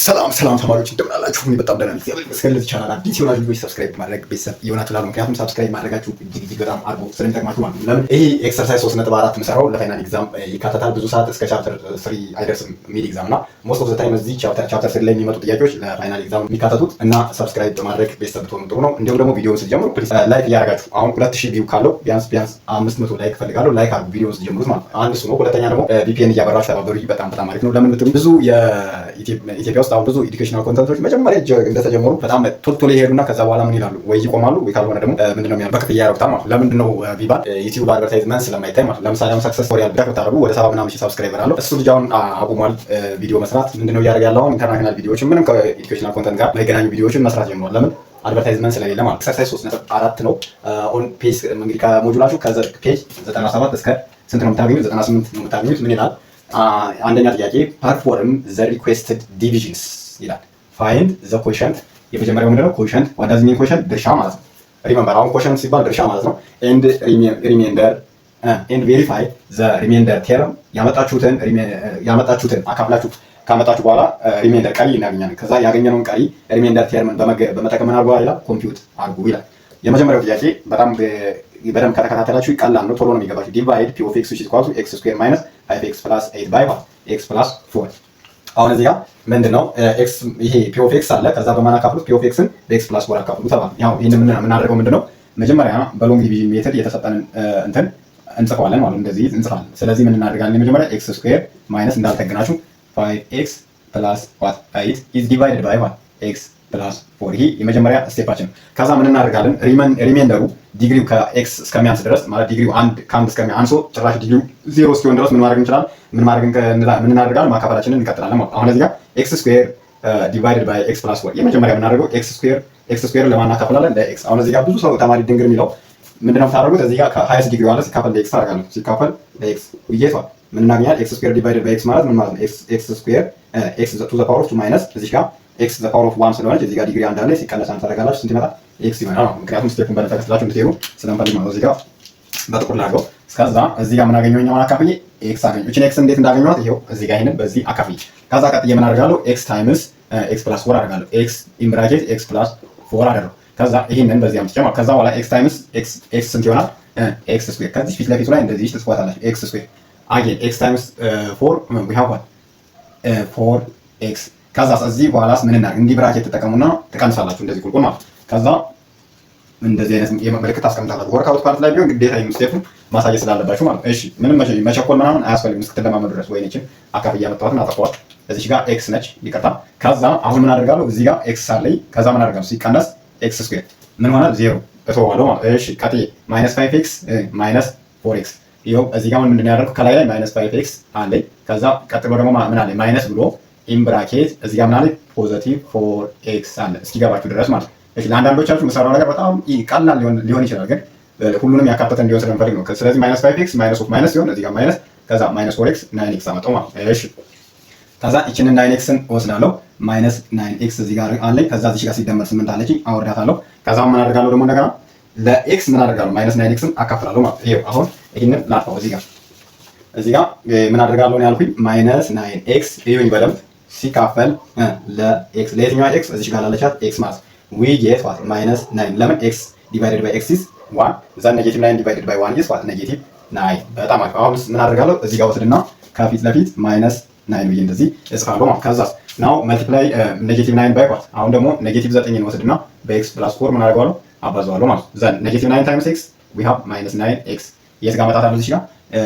ሰላም ሰላም ተማሪዎች፣ እንደምን አላችሁ? እኔ በጣም ደህና ነኝ፣ እግዚአብሔር ይመስገን። ለዚህ ቻናል አዲስ የሆናችሁ ልጆች subscribe ማድረግ ቤተሰብ የሆናችሁ ላሉ፣ ምክንያቱም subscribe ማድረጋችሁ እጅግ እጅግ በጣም አድርጎ ስለሚጠቅማችሁ ማለት ነው። ለምን ይሄ exercise 3.4 የምሰራው ለ final exam ይካተታል። ብዙ ሰዓት እስከ chapter 3 አይደርስም mid exam፣ እና most of the time እዚህ chapter 3 ላይ የሚመጡ ጥያቄዎች ለ final exam የሚካተቱት፣ እና subscribe በማድረግ ቤተሰብ ብትሆኑ ጥሩ ነው። እንዲሁም ደግሞ ቪዲዮውን ስትጀምሩ please like እያደረጋችሁ፣ አሁን 2000 view ካለው ቢያንስ ቢያንስ 500 like እፈልጋለሁ። Like አድርጉ ቪዲዮውን ስትጀምሩት ማለት ነው። አንድ እሱ ነው። ሁለተኛ ደግሞ VPN እያበራችሁ ተባበሩ። በጣም በጣም አሪፍ ነው። ለምን ብትሉ ብዙ የኢትዮጵያ ውስጥ አሁን ብዙ educational content ኦች መጀመሪያ እንደተጀመሩ በጣም ቶሎ ቶሎ ይሄዱና ከዛ በኋላ ምን ይላሉ? ወይ ይቆማሉ ወይ ካልሆነ ደግሞ ምንድነው የሚያደርጉት? በክፍያ ያደርጉታል ማለት ነው። ለምንድን ነው ቢባል YouTube advertisement ስለማይታይ ማለት ነው። ለምሳሌ አሁን Success Tutorial ብቻ ብታደርጉ ወደ 70 ምናምን ሺህ subscriber አለው። እሱ ልጅ አሁን አቁሟል ቪዲዮ መስራት። ምንድነው እያደረገ ያለው? አሁን international ቪዲዮዎችን፣ ምንም ከ educational content ጋር የማይገናኙ ቪዲዮዎችን መስራት ጀምሯል። ለምን? Advertisement ስለሌለ ማለት። Exercise 3.4 ነው። On page እንግዲህ ከ module ኣችሁ ከ page 97 እስከ ስንት ነው የምታገኙት? 98 ነው የምታገኙት። ምን ይላል? አንደኛ ጥያቄ "Perform the requested divisions" ይላል። Find the quotient። የመጀመሪያው ምንድነው? Quotient። What does mean quotient? ድርሻ ማለት ነው። Remember፣ አሁን quotient ሲባል ድርሻ ማለት ነው። And remainder and verify the remainder term። ያመጣችሁትን አካፍላችሁ ካመጣችሁ በኋላ remainder ቀሪ እናገኛለን። ከዛ ያገኘነውን ቀሪ remainder term ን በመጠቀም ምን አድርጉ ይላል? Compute አድርጉ ይላል። የመጀመሪያው ጥያቄ በጣም በደንብ ከተከታተላችሁ ቀላል ነው፣ ቶሎ ነው የሚገባችሁ። Divide p of x which is equal to x square minus 5 x plus 8 by x plus 4። አሁን እዚህ ጋር ምንድን ነው x ይሄ p of x አለ። ከዛ በማን አካፍሉት? P of x ን በ x plus 4 አካፍሉ ተባለ። ያው ይህን የምናደርገው ምንድን ነው? መጀመሪያ በ long division method የተሰጠንን እንትን እንጽፈዋለን ማለት፣ እንደዚህ እንጽፋለን። ስለዚህ ምን እናደርጋለን? የመጀመሪያ x square minus እንዳልተገናችሁ 5 x plus what 8 is divided by what x plus 4። ይሄ የመጀመሪያ step ኣችን ነው። ከዛ ምን እናደርጋለን? Remainder ኡ ዲግሪው ከ x እስከሚያንስ ድረስ፣ ማለት ዲግሪው አንድ ከአንድ እስከሚያንሶ ጭራሽ ዲግሪው ዜሮ እስኪሆን ድረስ ምን ማድረግ እንችላለን? ምን ማድረግ ምን እናደርጋለን? ማካፈላችንን እንቀጥላለን ማለት። አሁን እዚህ ጋር x square divided by x plus 4፣ የመጀመሪያ የምናደርገው x square፣ x square ለማን እናካፍላለን? ለ x። አሁን እዚህ ጋር ብዙ ሰው ተማሪ ድንግር የሚለው ምንድነው የምታደርጉት? እዚህ ጋር ከ highest degree አለ፣ ሲካፈል ለ x ታደርጋላችሁ። ሲካፈል ለ x ውይይቷል ምን እናገኛለን? X square divided by x ማለት ምን ማለት ነው? X square x to the power of two minus እዚህ ጋር x the power of one ስለሆነች እዚህ ጋር ዲግሪ አንድ አለ፣ ሲቀነስ አንድ ታደርጋላችሁ፣ ስንት ይመጣል? X ይሆናል። ምክንያቱም step ኡን በደንብ ተከትላችሁ እንድትሄዱ ስለምፈልግ ነው። እዚህ ጋር በጥቁር ላድርገው። እስከዛ እዚህ ጋር ምን አገኘሁኝ? አሁን አካፍዬ x አገኘሁ። እቺን x እንዴት እንዳገኘኋት ይኸው እዚህ ጋር ይሄንን በዚህ አካፍዬ፣ ከዛ ቀጥዬ ምን አደርጋለሁ? X times x plus 4 አደርጋለሁ። X in bracket x plus 4 አደረኩ። ከዛ ይሄንን በዚህ አምጥቼ ማለት፣ ከዛ በኋላ x times x x ስንት ይሆናል? X square። ከዚህ ፊት ለፊቱ ላይ እንደዚህ ትጽፏታላችሁ። X square again x times 4, we have what? 4 x። ከዛ እዚህ በኋላስ ምን እናድርግ? እንዲህ bracket ትጠቀሙና ትቀንሳላችሁ እንደዚህ ቁልቁል ማለት፣ ከዛ እንደዚህ አይነት ምልክት ታስቀምጣላችሁ። Workout part ላይ ቢሆን ግዴታ ይህን step ኡን ማሳየት ስላለባችሁ ማለት ነው። እሺ፣ ምንም መቸኮል ምናምን አያስፈልግም እስክትለማመዱ ድረስ። ወይኔ፣ ይችን አካፍዬ ያመጣኋትን አጠፋኋት። እዚች ጋር x ነች፣ ይቅርታ። ከዛ አሁን ምን አደርጋለሁ? እዚህ ጋር x አለኝ። ከዛ ምን አደርጋለሁ? ሲቀነስ x square ምን ሆነ? ዜሮ እተወዋለሁ ማለት። እሺ፣ ቀጥዬ minus 5 x minus 4 x። ይኸው እዚህ ጋር ምንድን ነው ያደረኩት? ከላይ ላይ minus 5 x አለኝ። ከዛ ቀጥሎ ደግሞ ምን አለኝ? Minus ብሎ in bracket እዚህ ጋር ምን አለኝ? Positive 4 x አለ፣ እስኪገባችሁ ድረስ ማለት ነው። እሺ፣ ለአንዳንዶቻችሁ የምሰራው ነገር በጣም ቀላል ሊሆን ይችላል፣ ግን ሁሉንም ያካተተ እንዲሆን ስለምፈልግ ነው። ስለዚህ minus 5 x minus of minus ሲሆን እዚህ ጋር minus፣ ከዛ minus 4 x 9 x አመጣው ማለት ነው። እሺ፣ ከዛ ይችንን 9 x ን እወስዳለሁ። Minus 9 x እዚህ ጋር አለኝ። ከዛ እዚህ ጋር ሲደመር 8 አለችኝ፣ አወርዳታለሁ። ከዛ ምን አደርጋለሁ ደግሞ እንደገና ለ x ምን አደርጋለሁ? Minus 9 x ን አካፍላለሁ ማለት ነው። ይኸው አሁን ይህንን ላጥፋው። እዚህ ጋር ምን አደርጋለሁ ነው ያልኩኝ? Minus 9 x፣ ይሁኝ በደንብ፣ ሲካፈል ለ x፣ ለየትኛዋ x? እዚህ ጋር ላለቻት x ማለት። We get what? Minus 9። ለምን? X divided by x is 1, then negative 9 divided by 1 is what? Negative 9። በጣም አሪፍ። አሁን ምን አደርጋለሁ? እዚህ ጋር ወስድና ከፊት ለፊት minus 9 ብዬ እንደዚህ እጽፋለሁ ማለት። ከዛ now multiply negative 9 by what? አሁን ደግሞ negative 9ን ወስድና በ x plus 4 ምን አደርገዋለሁ? አባዘዋለሁ ማለት። Then negative 9 times x, we have minus 9 x። የት ጋር መጣታለሁ?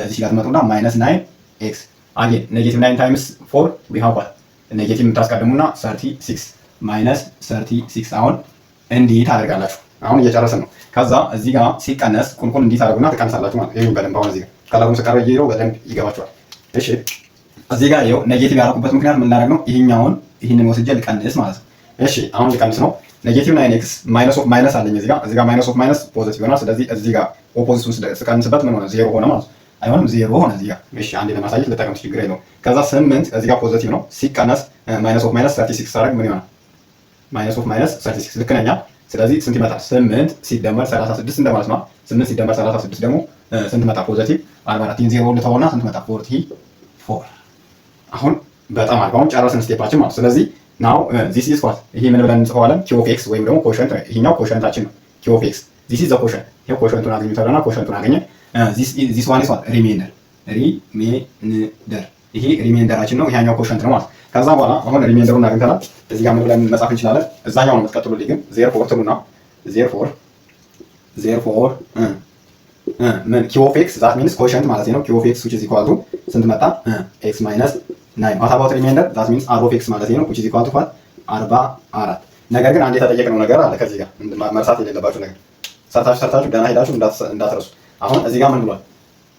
እዚህ ጋር ትመጡና minus 9 x again negative 9 times 4, we have what? Negative የምታስቀድሙና 36፣ minus 36። አሁን እንዲህ ታደርጋላችሁ። አሁን እየጨረስን ነው። ከዛ እዚህ ጋር ሲቀነስ ቁልቁል እንዲህ ታደርጉና ትቀንሳላችሁ ማለት። ይሁን በደንብ፣ አሁን እዚህ ጋር color ኡን ስቀይረው በደንብ ይገባችኋል። እሺ፣ እዚህ ጋር ይኸው negative ያደረኩበት ምክንያት ምን ላደርግ ነው? ይሄኛውን ይህንን ወስጄ ልቀንስ ማለት ነው። እሺ፣ አሁን ልቀንስ ነው። Negative 9 x minus of minus አለኝ እዚህ ጋር፣ minus of minus positive ይሆናል። ስለዚህ እዚህ ጋር opposite ኡን ስቀንስበት ምን ሆነ? ዜሮ ሆነ ማለት ነው። አይሆንም፣ ዜሮ ሆነ እዚህ ጋር። እሺ፣ አንዴ ለማሳየት ልጠቀም፣ ችግር የለውም። ከዛ 8 እዚህ ጋር positive ነው፣ ሲቀነስ minus of minus 36 ሳደርግ ምን ይሆናል? Minus of minus 36፣ ልክ ነኝ። ስለዚህ ስንት ይመጣል? 8 ሲደመር 36 እንደማለት ነው። 8 ሲደመር 36 ደግሞ ስንት መጣ? Positive 44። ይህን ዜሮ ልተውና ስንት መጣ? 44። አሁን በጣም አሪፍ። አሁን ጨረስን step ኣችን ማለት። ስለዚህ Now this is what? ይሄ ምን ብለን እንጽፈዋለን? Q of x ወይም ደግሞ quotient። ይሄኛው quotient ኣችን ነው። Q of x, this is the quotient። ይሄ quotient ኡን አግኙ ተብለና quotient ኡን አገኘን። This one is what? Remainder. Remainder፣ ይሄ remainder ኣችን ነው። ይሄኛው quotient ነው ማለት። ከዛ በኋላ አሁን remainder ኡን አግኝተናል። እዚህ ጋር ምን ብለን መጻፍ እንችላለን? እዛኛው ነው የምትቀጥሉልኝ ግን therefore ትሉና therefore ምን? Q of x, that means quotient ማለት ነው። Q of x which is equal to ስንት መጣ? X minus 9. What about remainder? That means R of x ማለት ነው, which is equal to what? 44። ነገር ግን አንድ የተጠየቅነው ነገር አለ ከዚህ ጋር መርሳት የሌለባችሁ ነገር፣ ሰርታችሁ ሰርታችሁ ደህና ሄዳችሁ እንዳትረሱ። አሁን እዚህ ጋር ምን ብሏል?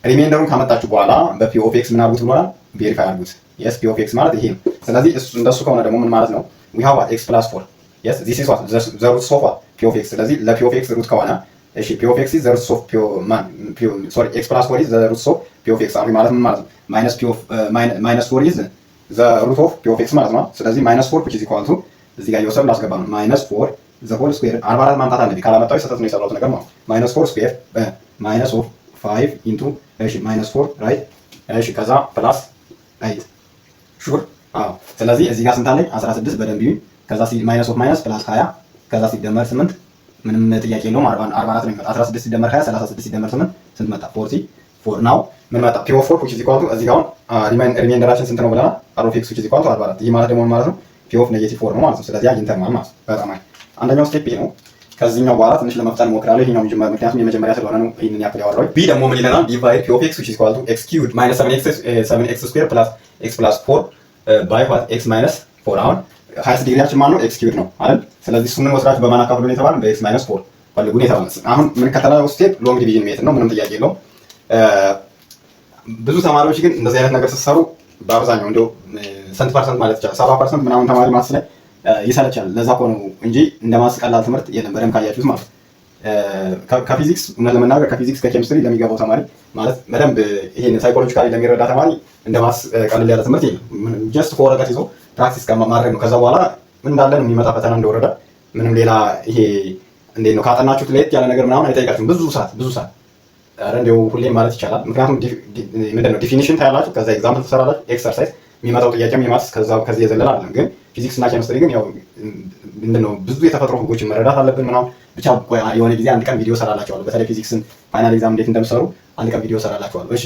Remainder ኡን ካመጣችሁ በኋላ በ P of x ምን አድርጉት ብሎናል? Verify አድርጉት። Yes, P of x ማለት ይሄ ነው። ስለዚህ እንደሱ ከሆነ ደግሞ ምን ማለት ነው? We have x plus 4. Yes, this is what? The root of what? P of x። ስለዚህ ለ P of x root ከሆነ፣ እሺ፣ P of x is the root of P ማን P, sorry, x plus 4 is the root of P of x አሁን ማለት ምን ማለት ነው? Minus P of minus 4 is the root of P of x ማለት ነው። ስለዚህ minus 4 which is equal to እዚህ ጋር እየወሰድኩ ላስገባ ነው። Minus 4 the whole square፣ 44 ማምጣት አለብኝ። ካላመጣሁ ስህተት ነው የሰራሁት ነገር ማለት። Minus 4 square minus of 5 into፣ እሺ፣ minus 4, right? እሺ፣ ከዛ plus 8, sure። አዎ፣ ስለዚህ እዚህ ጋር ስንት አለኝ? 16። በደንብ ይሁን። ከዛ minus of minus plus 20፣ ከዛ ሲደመር 8፣ ምንም ጥያቄ የለውም፣ 44 ነው የሚመጣ። 16 ሲደመር 20 36፣ ሲደመር 8 ስንት መጣ? 44። Now ምን መጣ? P of 4 which is equal to እዚህ ጋር አሁን remainder ኣችን ስንት ነው ብለናል? R of x which is equal to 44። ይህ ማለት ደግሞ ምን ማለት ነው? P of negative 4 ነው ማለት ነው። ስለዚህ አግኝተናል ማለት ነው። በጣም አሪፍ። አንደኛው step ይሄ ነው። ከዚህኛው በኋላ ትንሽ ለመፍጠን እሞክራለሁ። ይሄኛው መጀመሪያ ምክንያቱም የመጀመሪያ ስለሆነ ነው ይህንን ያክል ያወራሁት። B ደግሞ ምን ይለናል? Divide P of x which is equal to x cubed minus 7 x 7 x square plus x plus 4 by what? X minus 4። አሁን highest degree ያችን ማን ነው? X cubed ነው አይደል? ስለዚህ እሱን ወስዳችሁ በማን አካፍሉ ነው የተባለው? በ x minus 4 ፈልጉ ነው የተባለው። አሁን የምንከተለው step long division method ነው። ምንም ጥያቄ የለውም። ብዙ ተማሪዎች ግን እንደዚህ አይነት ነገር ስትሰሩ በአብዛኛው እንደው ስንት percent ማለት ይቻላል፣ 70% ምናምን ተማሪ maths ላይ ይሰለቻል። ለዛ እኮ ነው እንጂ እንደ maths ቀላል ትምህርት የለም። በደንብ ካያችሁት ማለት ከፊዚክስ፣ እውነት ለመናገር ከፊዚክስ፣ ከኬሚስትሪ ለሚገባው ተማሪ ማለት በደንብ ይሄን psychologically ለሚረዳ ተማሪ እንደ maths ቀለል ያለ ትምህርት የለም። Just ከወረቀት ይዞ practice ማድረግ ነው። ከዛ በኋላ እንዳለ ነው የሚመጣ ፈተና እንደወረደ። ምንም ሌላ ይሄ እንዴት ነው ካጠናችሁት ለየት ያለ ነገር ምናምን አይጠይቃችሁም። ብዙ ሰዓት ብዙ ሰዓት፣ ኧረ እንዲያው ሁሌም ማለት ይቻላል። ምክንያቱም ምንድን ነው definition ታያላችሁ፣ ከዛ example ትሰራላችሁ፣ exercise የሚመጣው ጥያቄም የ maths ከዛ ከዚህ የዘለለ አይደለም። ግን ፊዚክስ እና ኬሚስትሪ ግን ያው ምንድን ነው ብዙ የተፈጥሮ ህጎችን መረዳት አለብን ምናምን። ብቻ የሆነ ጊዜ አንድ ቀን ቪዲዮ ሰራላችኋለሁ። በተለይ ፊዚክስን final exam እንዴት እንደምሰሩ አንድ ቀን ቪዲዮ ሰራላችኋለሁ። እሺ፣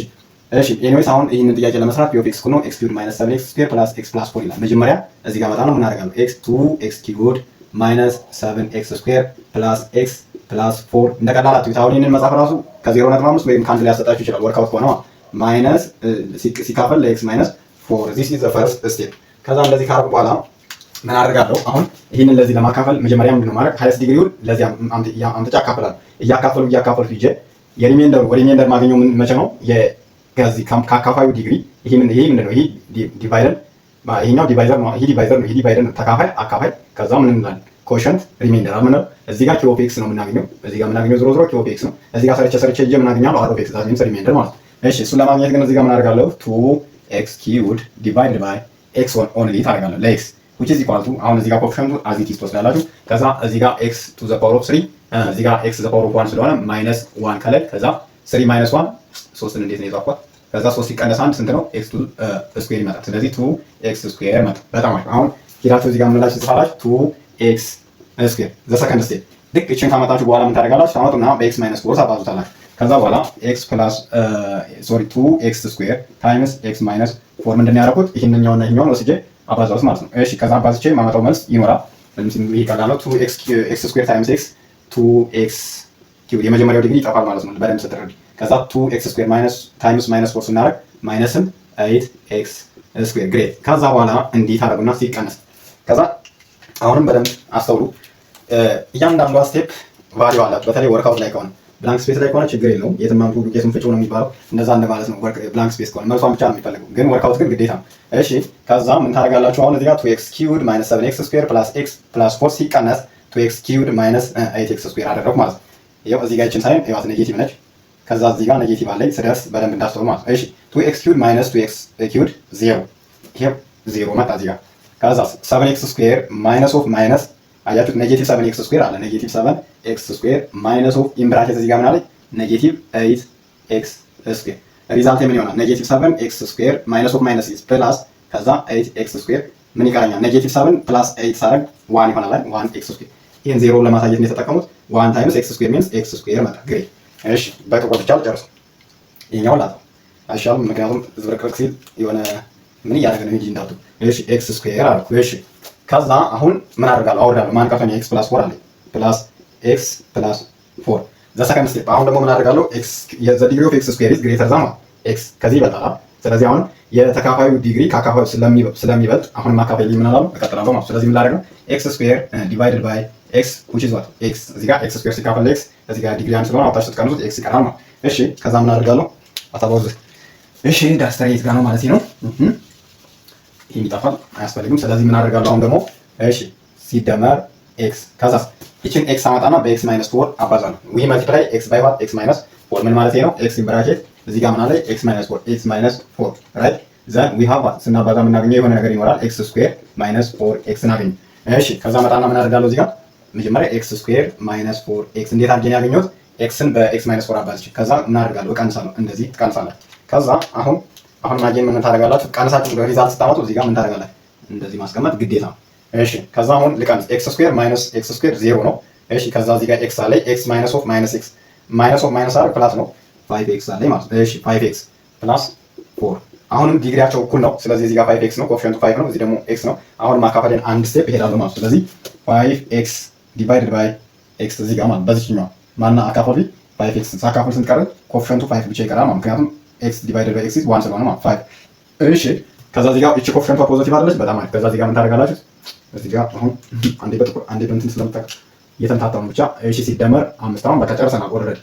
anyways አሁን ይህንን ጥያቄ ለመስራት P of x ነው x cubed minus 7 x square plus x plus 4 ይላል። መጀመሪያ እዚህ ጋር መጣ ነው ምን አደርጋለሁ? X 2 x cubed minus 7 x square plus x plus 4። እንደ ቀላል አትዩት። አሁን ይህንን መጻፍ ራሱ ከ0.5 ወይም ከአንድ ሊያሰጣችሁ ይችላል። Workout ከሆነ minus ሲካፈል ለ x minus 4። This is the first step። ከዛ እንደዚህ ካረኩ በኋላ ምን አደርጋለሁ? አሁን ይህንን ለዚህ ለማካፈል መጀመሪያ ምንድን ነው ማድረግ? Highest degree ውን ለዚህ አምጥቼ አካፍላለሁ። እያካፈሉ እያካፈልኩ ይዤ የ remainder remainder ማገኘው መቼ ነው? ከዚህ ከአካፋዩ ዲግሪ። ይሄ ምን ይሄ ምንድን ነው? ይሄ divider፣ ይሄኛው divisor ነው። ይሄ divisor ነው። ይሄ divider ነው። ተካፋይ አካፋይ። ከዛ ምን እንላለን? Quotient remainder አለ። እዚህ ጋር Q of x ነው የምናገኘው። እዚህ ጋር የምናገኘው ዞሮ ዞሮ Q of x ነው። እዚህ ጋር ሰርቼ ሰርቼ ሄጄ ምን አገኛለሁ? R of x, that means remainder ማለት ነው። እሺ፣ እሱን ለማግኘት ግን እዚህ ጋር ምን አደርጋለሁ? Two x cubed divide by x only ታደርጋለህ ለ x which is equal to አሁን እዚህ ጋር coefficient ኡ as it is ትወስዳላችሁ። ከዛ እዚህ ጋር x to the power of 3፣ እዚህ ጋር x the power of 1 ስለሆነ minus 1 ከላይ፣ ከዛ 3 minus 1 ሶስትን እንዴት ነው የጻፍኳት? ከዛ 3 ሲቀነስ አንድ ስንት ነው? X two square ይመጣል። ስለዚህ 2 x square መጣ። በጣም አሪፍ። አሁን ሄዳችሁ እዚህ ጋር ምን ብላችሁ ትጽፋላችሁ? 2 x square, the second step። ልክ እችን ካመጣችሁ በኋላ ምን ታደርጋላችሁ? ታመጡና በ x minus 4 ታባዙታላችሁ። ከዛ በኋላ x plus, sorry, 2 x square times x minus 4። ምንድን ነው ያደረኩት? ይህንኛውና ይህኛውን ወስጄ አባዛሁት ማለት ነው። እሺ፣ ከዛ አባዝቼ ማመጣው መልስ ይኖራል። ይሄ ቀላል ነው። 2 x square times x 2 x cube፣ የመጀመሪያው ዲግሪ ይጠፋል ማለት ነው በደንብ ስትረዱ። ከዛ 2 x square minus times minus 4 ስናደርግ minus ም 8 x square, great። ከዛ በኋላ እንዲህ ታደርጉና ሲቀነስ፣ ከዛ አሁንም በደንብ አስተውሉ። እያንዳንዷ step value አላት። በተለይ workout ላይ ከሆነ፣ blank space ላይ ከሆነ ችግር የለውም። የትም አምጡ ዱቄቱን ፍጪው ነው የሚባለው። እንደዛ እንደማለት ነው። Blank space ከሆነ መልሷን ብቻ ነው የሚፈልገው፣ ግን workout ግን ግዴታ ነው። እሺ፣ ከዛ ምን ታደርጋላችሁ? አሁን እዚህ ጋር 2 x cubed minus 7 x square plus x plus 4 ሲቀነስ 2 x cubed minus 8 x square አደረኩ ማለት ነው። ይኸው እዚህ ጋር ይችን sign ይዋት negative ነች። ከዛ እዚህ ጋር negative አለኝ ስደርስ በደንብ እንዳስተውሉ ማለት ነው። እሺ፣ 2 x cubed minus 2 x cubed 0፣ ይሄው 0 መጣ እዚህ ጋር። ከዛ 7 x square minus of minus፣ አያችሁት፣ negative 7 x square አለ። Negative 7 x square minus of in bracket እዚህ ጋር ምን አለኝ? Negative 8 x square። Result ምን ይሆናል? Negative 7 x square minus of minus is plus፣ ከዛ 8 x square። ምን ይቀረኛል? Negative seven plus eight ሳደርግ one ይሆናል። One x square። ይህን ዜሮ ለማሳየት ነው የተጠቀሙት። One times x square means x square መጣ። Great። እሺ፣ በጥቁር ብቻ ልጨርሰው። ይሄኛው ላጠው አይሻልም? ምክንያቱም ዝብርቅርቅ ሲል የሆነ ምን እያደረገ ነው እንጂ እንዳትሉ። እሺ፣ x square አልኩ። እሺ፣ ከዛ አሁን ምን አደርጋለሁ? አወርዳለሁ። ማን ቀርቶኛል? X plus four አለኝ። Plus x plus four, the second step። አሁን ደግሞ ምን አደርጋለሁ? X, the degree of x square is greater than x፣ ከዚህ ይበልጣል። ስለዚህ አሁን የተካፋዩ ዲግሪ ከአካፋዩ ስለሚበልጥ አሁን ማካፈል ምን አላሉ እቀጥላለሁ ማለት። ስለዚህ ምን ላደርግ ነው? X square divided by x, which is what? X። እዚህ ጋር x square ሲካፈል x፣ እዚህ ጋር ዲግሪ አንድ ስለሆነ አውጣችሁ ስትቀንሱት x ይቀራል ማለት። እሺ፣ ከዛ ምን አደርጋለሁ? አታባውዝ። እሺ፣ duster የት ጋር ነው ማለት ነው? ይሄም ይጠፋል፣ አያስፈልግም። ስለዚህ ምን አደርጋለሁ አሁን ደግሞ? እሺ፣ ሲደመር x፣ ከዛስ ይችን x አመጣና በ x minus four አባዛለሁ። We multiply x by what? X minus four። ምን ማለት ነው? X in bracket እዚህ ጋር ምን አለ? X minus four, x minus four, right? Then we have what? ስናባዛ የምናገኘው የሆነ ነገር ይኖራል። X square minus four x እናገኝ። እሺ፣ ከዛ መጣና ምን አደርጋለሁ እዚህ ጋር? መጀመሪያ x square minus four x እንዴት አድርጌ ነው ያገኘሁት? X ን በ x minus four አባዝቼ። ከዛ ምን አደርጋለሁ? እቀንሳለሁ። እንደዚህ ትቀንሳላችሁ። ከዛ አሁን ማግኘት ምን ታደርጋላችሁ? ቀንሳችሁ result ስታመጡ እዚህ ጋር ምን ታደርጋላችሁ? እንደዚህ ማስቀመጥ ግዴታ ነው። እሺ፣ ከዛ አሁን ልቀንስ። X square minus x square zero ነው። እሺ፣ ከዛ እዚህ ጋር x አለ። X minus of minus x, minus of minus አር plus ነው። Five x አለ ማለት ነው። እሺ፣ five x plus four። አሁንም ዲግሪያቸው እኩል ነው። ስለዚህ እዚህ ጋር five x ነው፣ coefficient ኡ five ነው። እዚህ ደግሞ x ነው። አሁን ማካፈልን አንድ step እሄዳለሁ ማለት ነው። ስለዚህ five x divided by x እዚህ ጋር ማለት በዚህኛው ማና አካፈል five x ሳካፍል ስንት ቀረ? Coefficient ኡ five ብቻ ይቀራል ማለት፣ ምክንያቱም x divided by x is one ስለሆነ ማለት five። እሺ፣ ከዛ እዚህ ጋር እቺ coefficient ቷ positive አይደለች? በጣም አሪፍ። ከዛ እዚህ ጋር ምን ታደርጋላችሁ? እዚህ ጋር አሁን አንዴ በጥቁር አንዴ በእንትን ስለምጠቀም እየተምታታው ነው ብቻ። እሺ፣ ሲደመር አምስት። አሁን በቃ ጨርሰናል already።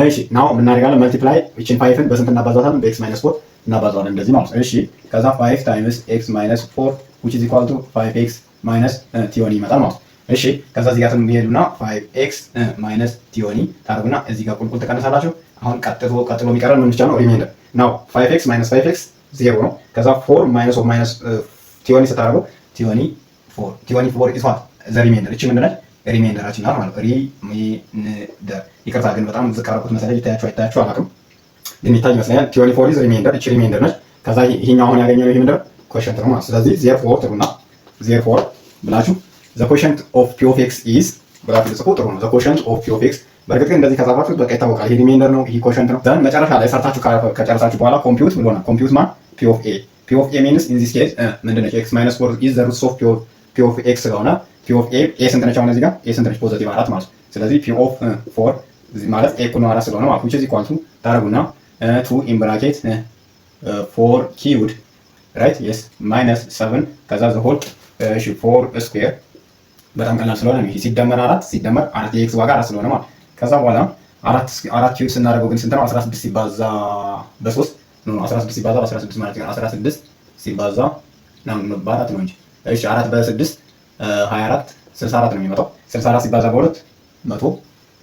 እሺ፣ now ምን እናደርጋለን? Multiply እቺን five ን በስንት እናባዛታለን? በ x minus four እናባዛዋለን እንደዚህ ማለት ነው። እሺ፣ ከዛ five times x minus four, which is equal to 5 x minus 20 ይመጣል ማለት ነው። እሺ፣ ከዛ እዚህ ጋር ትሄዱና 5 x minus 20 ታደርጉና እዚህ ጋር ቁልቁል ትቀንሳላችሁ። አሁን ቀጥሎ የሚቀረን ምን ብቻ ነው? Remainder now። 5 x minus 5 x zero ነው። ከዛ 4 minus of minus 20 ስታደርጉ 24። 24 is what? The remainder። እቺ ምንድን ነች? Remainder ኣችን ናት ማለት ነው። Remainder፣ ይቅርታ ግን በጣም ዝቅ አደረኩት መሰለኝ። ይታያችሁ አይታያችሁ አላውቅም፣ ግን ይታይ ይመስለኛል። 24 is remainder። እቺ remainder ነች። ከዛ ይሄኛው አሁን ያገኘነው ይሄ ምንድን ነው? Quotient ነው ማለት። ስለዚህ therefore ትሉና therefore ብላችሁ the quotient of p of x is ብላችሁ ልጽፉ ጥሩ ነው። The quotient of p of x። በእርግጥ ግን እንደዚህ ከጻፋችሁት በቃ ይታወቃል። ይሄ remainder ነው፣ ይሄ quotient ነው። Then መጨረሻ ላይ ሰርታችሁ ከጨረሳችሁ በኋላ compute ብሎናል። Compute ማ p of a። P of a means in this case ምንድን ነች? X minus four is the roots of p of x ስለሆነ p of a፣ a ስንት ነች? አሁን እዚህ ጋር a ስንት ነች? Positive አራት ማለት ነው። ስለዚህ p of four ማለት a እኩል ነው አራት ስለሆነ ማለት which is equal to ታደርጉና two in bracket four cubed, right? Yes, minus seven ከዛ the whole እሺ four square። በጣም ቀላል ስለሆነ ነው። ሲደመር አራት፣ ሲደመር አራት፣ የ x ዋጋ አራት ስለሆነ ማለት። ከዛ በኋላ አራት አራት cube ስናደርገው ግን ስንት ነው? 16 ሲባዛ በሶስት ነው። 16 ሲባዛ በ16 ማለት ነው። 16 ሲባዛ በአራት ነው እንጂ። እሺ፣ አራት በስድስት 24፣ 64 ነው የሚመጣው። 64 ሲባዛ በሁለት መቶ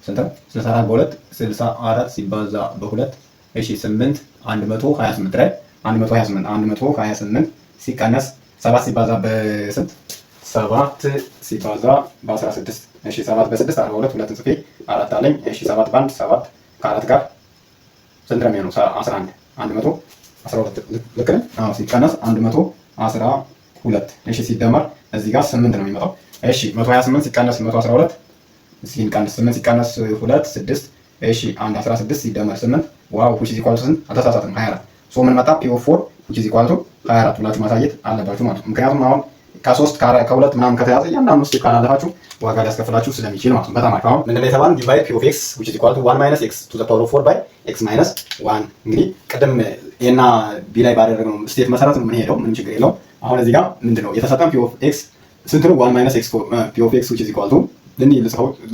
ስንት ነው? 64 በሁለት፣ 64 ሲባዛ በሁለት፣ እሺ፣ 8፣ 128 ላይ 128፣ 128 ሲቀነስ 7 ሲባዛ በስንት? 7 ሲባዛ በ16። እሺ፣ 7 በ6 42፣ ሁለትን ጽፌ አራት አለኝ። እሺ፣ 7 በአንድ 7፣ ከአራት ጋር ስንት ነው የሚሆነው? 11፣ 112 ልክ ነኝ? አዎ፣ ሲቀነስ 112። እሺ፣ ሲደመር እዚህ ጋር 8 ነው የሚመጣው። እሺ፣ 128 ሲቀነስ 112፣ ሲቀነስ 8 ሲቀነስ 2 6፣ እሺ፣ 1 16 ሲደመር 8፣ wow, which is equal to ስንት? አልተሳሳትም፣ 24። So ምን መጣ? P of 4 which is equal to 24 ብላችሁ ማሳየት አለባችሁ ማለት ነው። ምክንያቱም አሁን ከሶስት ከሁለት ምናምን ከተያዘ እያንዳንዱ step ካላለፋችሁ ዋጋ ሊያስከፍላችሁ ስለሚችል ማለት ነው። በጣም አሪፍ። አሁን ምንድነው የተባለው? Divide p of x which is equal to 1 minus x to the power of 4 by x minus 1። እንግዲህ ቅድም a ና b ላይ ባደረግነው step መሰረት ነው የምንሄደው። ምንም ችግር የለውም። አሁን እዚህ ጋር ምንድነው የተሰጠን? P of x ስንት ነው? 1 minus x፣ p of x which is equal to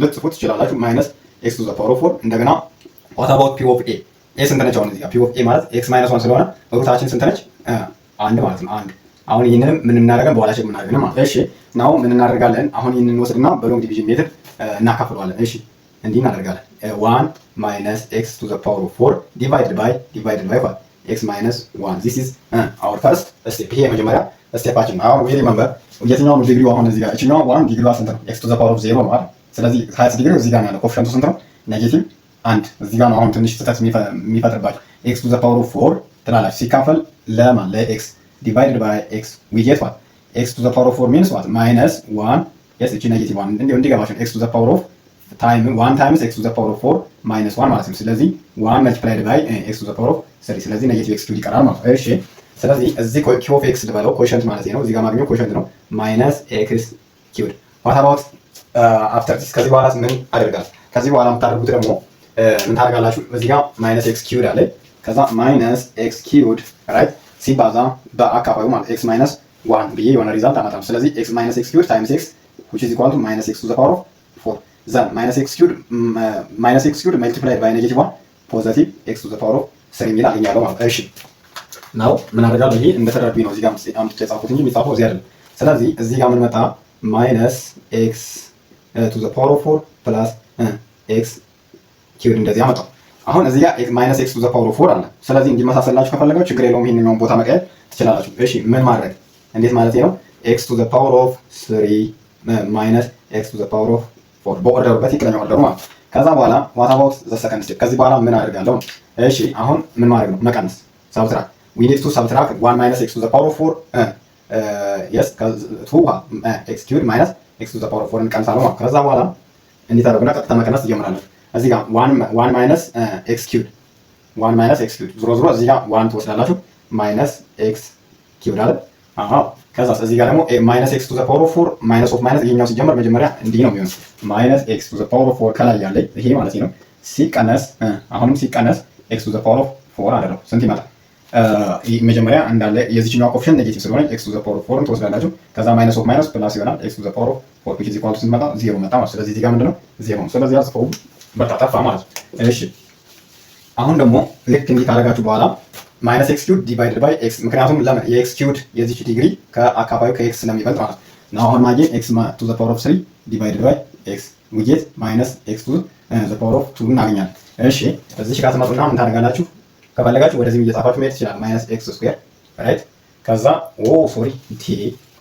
ልትጽፉት ትችላላችሁ፣ minus x to the power of 4። እንደገና what about p of a? A ስንት ነች? አሁን እዚህ ጋር p of a ማለት x minus 1 ስለሆነ root ኣችን ስንት ነች? አንድ ማለት ነው። አንድ። አሁን ይህንንም ምን እናደርጋለን? በኋላ check እናደርጋለን ማለት። እሺ፣ now ምን እናደርጋለን? አሁን ይህንን ወስድና በ long division method እናካፍለዋለን። እሺ፣ እንዲህ እናደርጋለን። One minus x to the power of four divided by what? X minus one። This is our first step። ይሄ የመጀመሪያ step ኣችን ነው። አሁን we remember የትኛው ነው ዲግሪው? አሁን እዚህ ጋር እችኛዋ one ዲግሪዋ ስንት ነው? X to the power of zero ነው አይደል? ስለዚህ highest degree ው እዚህ ጋር ነው ያለው። Coefficient ኡ ስንት ነው? Negative አንድ። እዚህ ጋር ነው አሁን ትንሽ ስህተት የሚፈጥርባቸው። X to the power of four ትላላችሁ ሲካፈል ለማን? ለ x divided by x, we get what? x to the power of four means what? Minus one. Yes, እቺ negative one እንዲገባችሁ x to the power of time one times x to the power of four minus one ማለት ነው። ስለዚህ one multiplied by x to the power of three፣ ስለዚህ negative x cubed ይቀራል ማለት ነው። እሺ፣ ስለዚህ እዚህ q of x ልበለው፣ quotient ማለት ነው። እዚህ ጋር ማግኘው quotient ነው፣ minus x cubed። What about after this? ከዚህ በኋላ ምን አደርጋለሁ? ከዚህ በኋላ የምታደርጉት ደግሞ ምን ታደርጋላችሁ? እዚህ ጋር minus x cubed አለ። ከዛ minus x cubed, right, ሲባዛ በአካፋዩ ማለት x minus one ብዬ የሆነ result አመጣለሁ። ስለዚህ x minus x cubed times x, which is equal to minus x to the power of 4. Then minus x cubed multiplied by negative 1, positive x to the power of 3 የሚል አገኛለሁ ማለት ነው። እሺ፣ now ምን አደርጋለሁ? ይሄ እንደተረዱኝ ነው እዚህ ጋር አምጥቼ የጻፍኩት እንጂ የሚጻፈው እዚህ አይደለም። ስለዚህ እዚህ ጋር ምን መጣ? Minus x to the power of 4 plus x cubed እንደዚህ አመጣው። አሁን እዚህ ጋር minus x to the power of 4 አለ። ስለዚህ እንዲመሳሰላችሁ ከፈለጋችሁ ችግር የለውም፣ ይሄንኛውን ቦታ መቀየር ትችላላችሁ። እሺ፣ ምን ማድረግ፣ እንዴት ማለት ነው? X to the power of 3 minus x to the power of 4 በ order ኡ፣ በትክክለኛ order ኡ ማለት። ከዛ በኋላ what about the second step? ከዚህ በኋላ ምን አደርጋለሁ? እሺ፣ አሁን ምን ማድረግ ነው? መቀነስ፣ subtract. We need to subtract 1 minus x to the power of 4, yes, to x cubed minus x to the power of 4 እንቀንሳለን ማለት። ከዛ በኋላ እንዴት አደረጉና ቀጥታ መቀነስ ትጀምራለች። እዚህ ጋር 1 minus x cubed, 1 minus x cubed፣ ዞሮ ዞሮ እዚህ ጋር 1 ትወስዳላችሁ፣ minus x cubed አለ። አዎ፣ ከዛ እዚህ ጋር ደግሞ minus x to the power of 4፣ minus of minus፣ ይሄኛው ሲጀመር መጀመሪያ እንዲህ ነው የሚሆነው፣ minus x to the power of 4 ከላይ ያለ ይሄ ማለት ነው፣ ሲቀነስ፣ አሁንም ሲቀነስ x to the power of 4 አደረው፣ ስንት ይመጣል? መጀመሪያ እንዳለ የዚህኛው coefficient negative ስለሆነ x to the power of 4 ን ትወስዳላችሁ። ከዛ minus of minus plus ይሆናል፣ x to the power of 4, which is equal to ስንት መጣ? ዜሮ መጣ ማለት። ስለዚህ እዚህ ጋር ምንድነው? ዜሮ ነው። ስለዚህ አጽፈው በቃ ጠፋ ማለት ነው። እሺ፣ አሁን ደግሞ ልክ እንዲህ ካደረጋችሁ በኋላ minus x cubed divided by x፣ ምክንያቱም ለምን የ x cubed የዚች ዲግሪ ከአካፋዩ ከ x ስለሚበልጥ ማለት ነው። አሁን ማግኘት x to the power of 3 divided by x, we get minus x to the power of 2 እናገኛለን። እሺ፣ እዚች ጋር ትመጡና ምን ታደርጋላችሁ? ከፈለጋችሁ ወደዚህም እየጻፋችሁ መሄድ ትችላል። Minus x square, right? ከዛ፣ oh sorry፣ ቲ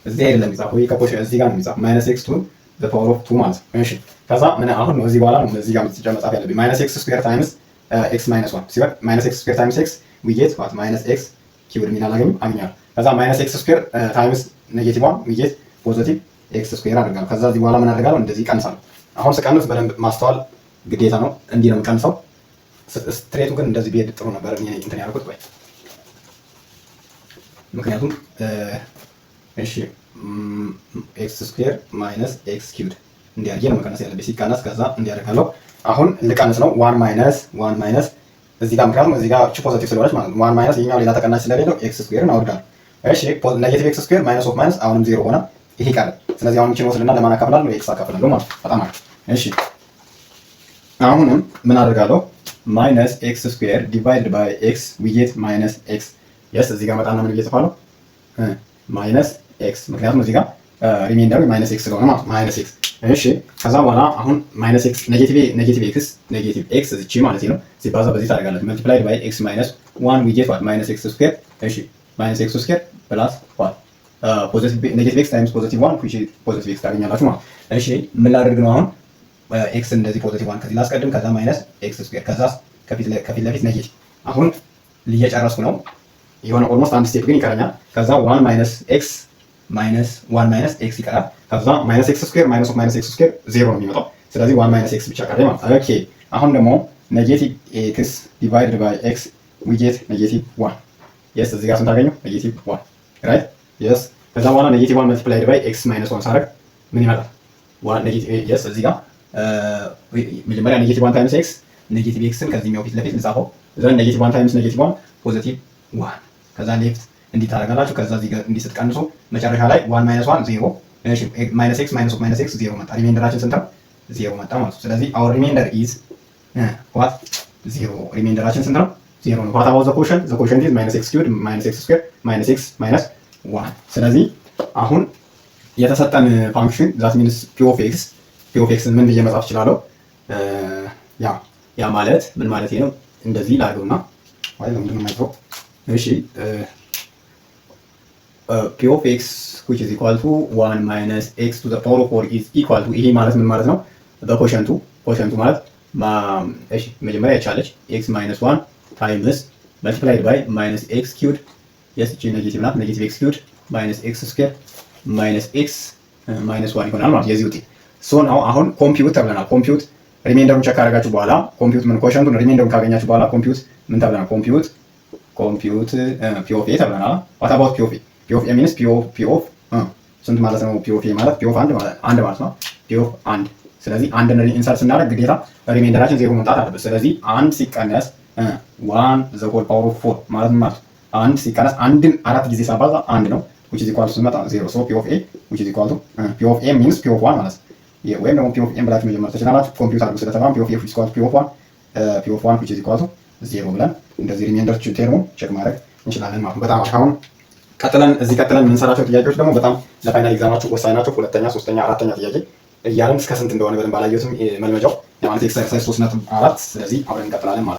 እዚህ አይደለም የሚጻፈው፣ ይሄ ከፖሽ እዚህ ጋር ነው የሚጻፈው፣ minus x to the power of 2 ማለት ነው። እሺ፣ ከዛ ምን አሁን ነው እዚህ በኋላ ነው እዚህ ጋር መጻፍ ያለብኝ፣ minus x square times x minus 1 ሲሆን minus x square times x, we get what? Minus x cubed የሚል አላገኝም? አገኛለሁ። ከዛ minus x square times negative 1, we get positive x square አደርጋለሁ። ከዛ እዚህ በኋላ ምን አደርጋለሁ? እንደዚህ ቀንሳለሁ። አሁን ስቀንስ በደንብ ማስተዋል ግዴታ ነው። እንዲህ ነው የምቀንሰው። Straight ኡ ግን እንደዚህ ቢሄድ ጥሩ ነበር። እኔ እንትን ያልኩት ወይ ምክንያቱም እሺ x square minus x cubed እንዲያርጌ ነው መቀነስ ያለብኝ። ሲቀነስ ከዛ እንዲያደርጋለሁ። አሁን ልቀንስ ነው፣ one minus, one minus እዚህ ጋር፣ ምክንያቱም እዚህ ጋር እቺ positive ስለሆነች ማለት ነው። One minus ይሄኛው ሌላ ተቀናሽ ስለሌለው x square ን አወርዳለሁ። እሺ፣ negative x square minus of minus አሁንም ዜሮ ሆነ። ይሄ ቀረ። ስለዚህ አሁን እቺን ወስድና ለማን አካፍላለሁ? X አካፍላለሁ ማለት ነው። በጣም አሪፍ። እሺ፣ አሁንም ምን አደርጋለሁ? Minus x square divide by x, we get minus x. Yes, እዚህ ጋር መጣና ምን እየጽፋለሁ? Minus x፣ ምክንያቱም እዚህ ጋር remainder ኡ minus x ስለሆነ ማለት minus x። እሺ፣ ከዛ በኋላ አሁን minus x negative x, negative x እዚቺ ማለት ነው፣ ሲባዛ በዚህ ታደርጋላችሁ፣ multiplied by x minus one, we get what? Minus x square። እሺ፣ minus x square plus what? Positive, negative x times positive one, which is positive x ታገኛላችሁ ማለት። እሺ፣ ምን ላደርግ ነው አሁን? X እንደዚህ positive one ከዚህ ላስቀድም፣ ከዛ minus x square፣ ከዛ ከፊት ለፊት negative። አሁን እየጨረስኩ ነው። የሆነ almost አንድ step ግን ይቀረኛል። ከዛ one minus x minus one minus x ይቀራል። ከዛ minus x square minus of minus x square ዜሮ ነው የሚመጣው። ስለዚህ one minus x ብቻ ቀረ ማለት። Okay፣ አሁን ደግሞ negative x divided by x, we get negative one. Yes, እዚህ ጋር ስንት አገኘው? Negative one, right? Yes. ከዛ በኋላ negative one multiplied by x minus one ሳደርግ ምን ይመጣል? One negative፣ yes፣ እዚህ ጋር መጀመሪያ negative one times x፣ negative x ን ከዚህኛው ፊት ለፊት ልጻፈው፣ then negative one times negative one, positive one። ከዛ left እንዲህ ታደርጋላችሁ። ከዛ እዚህ ጋር እንዲህ ስትቀንሱ መጨረሻ ላይ one minus one zero፣ እሺ፣ minus x minus of minus x zero መጣ። Remainder ኣችን ስንት ነው? ዜሮ መጣ ማለት ነው። ስለዚህ our remainder is what? Zero። Remainder ኣችን ስንት ነው? ዜሮ ነው። What about the quotient? The quotient is minus x cubed minus x square minus x minus one። ስለዚህ አሁን የተሰጠን function, that means p of x፣ p of x ን ምን ብዬ መጻፍ እችላለሁ? ያ ማለት ምን ማለት ነው? እንደዚህ ላድርገውና፣ ወይ ለምንድን ነው የማይጽፈው? እሺ፣ p of x, which is equal to 1 minus x to the power of 4 is equal to፣ ይሄ ማለት ምን ማለት ነው? በ quotient ኡ፣ quotient ኡ ማለት፣ እሺ፣ መጀመሪያ የቻለች x minus 1 times multiplied by minus x cubed፣ yes፣ እቺ negative ናት፣ negative x cubed minus x square minus x minus one ይሆናል ማለት የዚህ ውጤት። So now አሁን compute ተብለናል። Compute remainder ኡን check ካደረጋችሁ በኋላ compute ምን quotient ኡን remainder ኡን ካገኛችሁ በኋላ compute ምን ተብለናል? Compute P of a ተብለናል። What about P of a? P of a means P of ስንት ማለት ነው? P of a ማለት P of አንድ ማለት አንድ ማለት ነው። P of አንድ። ስለዚህ አንድን insert ስናደርግ ግዴታ remainder ኣችን ዜሮ መምጣት አለበት። ስለዚህ አንድ ሲቀነስ one the whole power of four ማለት ማለት አንድ ሲቀነስ አንድን አራት ጊዜ ሳባዛ አንድ ነው፣ which is equal to ስንመጣ ዜሮ። So P of a which is equal to P of a means P of one ማለት ነው። ወይም ደግሞ P of a ብላችሁ መጀመር ትችላላችሁ። Compute አድርጉ ስለተባለ P of a which is equal to P of one, P of one which is equal to zero ብለን እንደዚህ remainder term ኡን check ማድረግ እንችላለን ማለት ነው። በጣም አሁን ቀጥለን እዚህ ቀጥለን የምንሰራቸው ጥያቄዎች ደግሞ በጣም ለ final exam ኣችሁ ወሳኝ ናቸው። ሁለተኛ፣ ሶስተኛ፣ አራተኛ ጥያቄ እያለን እስከ ስንት እንደሆነ በደንብ አላየሁትም መልመጃው ማለት exercise 3.4። ስለዚህ አብረን እንቀጥላለን ማለት ነው።